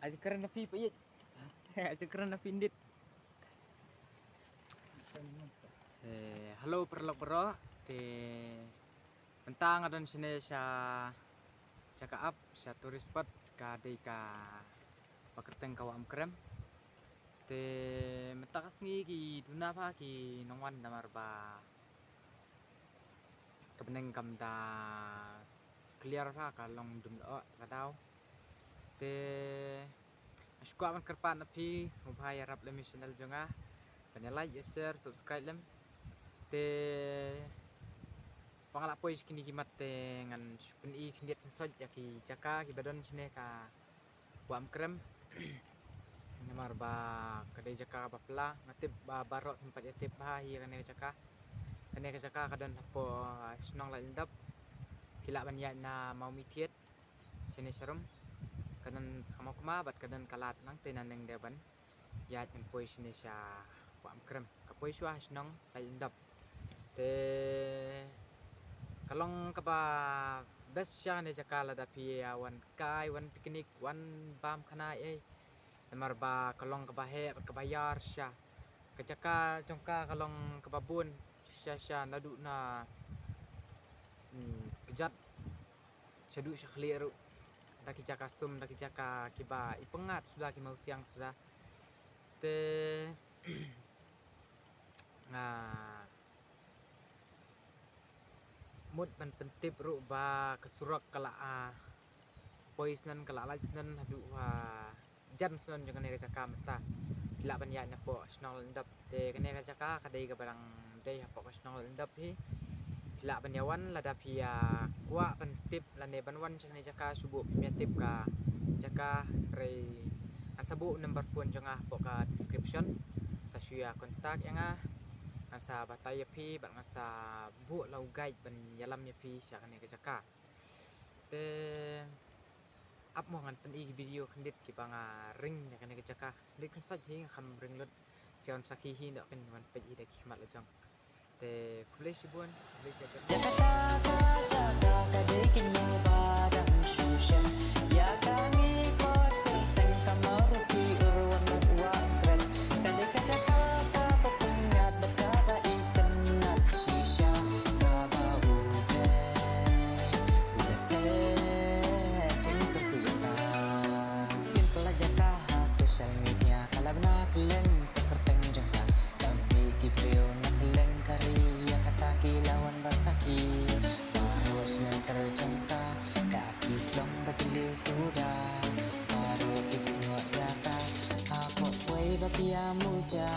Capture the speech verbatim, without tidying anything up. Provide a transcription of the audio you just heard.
Ai kren na phi pa ïeit. Ai kren na phi ndit. Eh, hello paralok baroh. Te mynta nga don shane sha jaka ap, sha tourist spot, ka dei kaba kyrteng ka Wah Umkrem. Te mynta ka sngi ki duna bha ki nongwan namar ba ka bneng kam da clear bha, ka long dum lyoh ka daw. Te nga shu kwah ban kyrpad na phi, sngewbha ïarap lem ïa channel jong nga, ban ïa like, ïa share, subscribe lem. Te ba nga la poi sha kine ki mat te ngan shu pyni khyndiat khynsoit ïa ki jaka kiba don shane ka Wah Umkrem. Namar ba ka dei jaka ba pla, nga tip ba baroh phim pat ïa tip bha hi ïa kane ka jaka. Kane ka jaka ka don hapoh, ah, shnong Laitlyndup. Phi lah ban ïaid na Mawmynthiat shane sharum. Ka don sa ka Mawkma bad ka don ka lad nangta, nangne dei ban ïaid ban poi shane sha Wah Umkrem. Ka poi shuwa ha shnong Laitlyndup. Te ka long kaba best shisha kane ka jaka lada phi ïa wan kai, wan picnic, wan bam khana ei. Namar ba ka long kaba heh bad kaba ïar shisha. Ka jaka jong ka ka long kaba bun shisha shisha, naduh na, hmm, kjat shaduh sha khlieh ruh. Da ki jaka sum, da ki jaka kiba i pyngngad suda, ki mawsiang suda. Te nga mut ban pyntip ruh ba ka surok ka la, ah, poi snon, ka la lait snon haduh, ah, jan snon jong kane ka jaka mynta. Phi lah ban ïaid napoh shnong Laitlyndup. Te kane ka jaka ka dei kaba dang dei hapoh ka shnong Laitlyndup hi. Phi lah ban ïa wan lada phi ïa kwah ban tip lane ban wan sha kane ka jaka, shu buh phim ïa tip ka jaka, hynrei ngan sa buh number phone jong nga hapoh ka description. Sa shu ïa contact ïa nga. Ngan sa batai ïa phi bad ngan sa buh la u guide ban ïalam ïa phi sha kane ka jaka. Te ap mo ngan pyni ki video khyndiat kiba nga ring ïa kane ka jaka. Khyndiat khynsoit hi, nga kham ring lut. Sha wan sakhi hi, ndoh kin wan peit hi da ki khmat la jong. Te khublei shibun, khublei shibun. Ïa kata ka jaka ka dei kynmaw ba dang shu shem. Ïa ka ngi kot kyrteng ka Mawruti Urwan Wah Umkrem. Ka dei ka jaka kaba pyngngad bad kaba itynnad shisha, kaba u Blei u la teh jingkyrkhu ïa ka. Kin pynlait ïa ka ha social media, ka la bna kylleng ka kyrteng jong ka. Ka mih ki briew na kylleng ka ri, ïa kata ki la wan ban sakhi. Baroh shnong ter jong ka, da ki long ba jylliew suda. Baroh ki pynïoh ïa ka, hapoh kawei ba pia muja.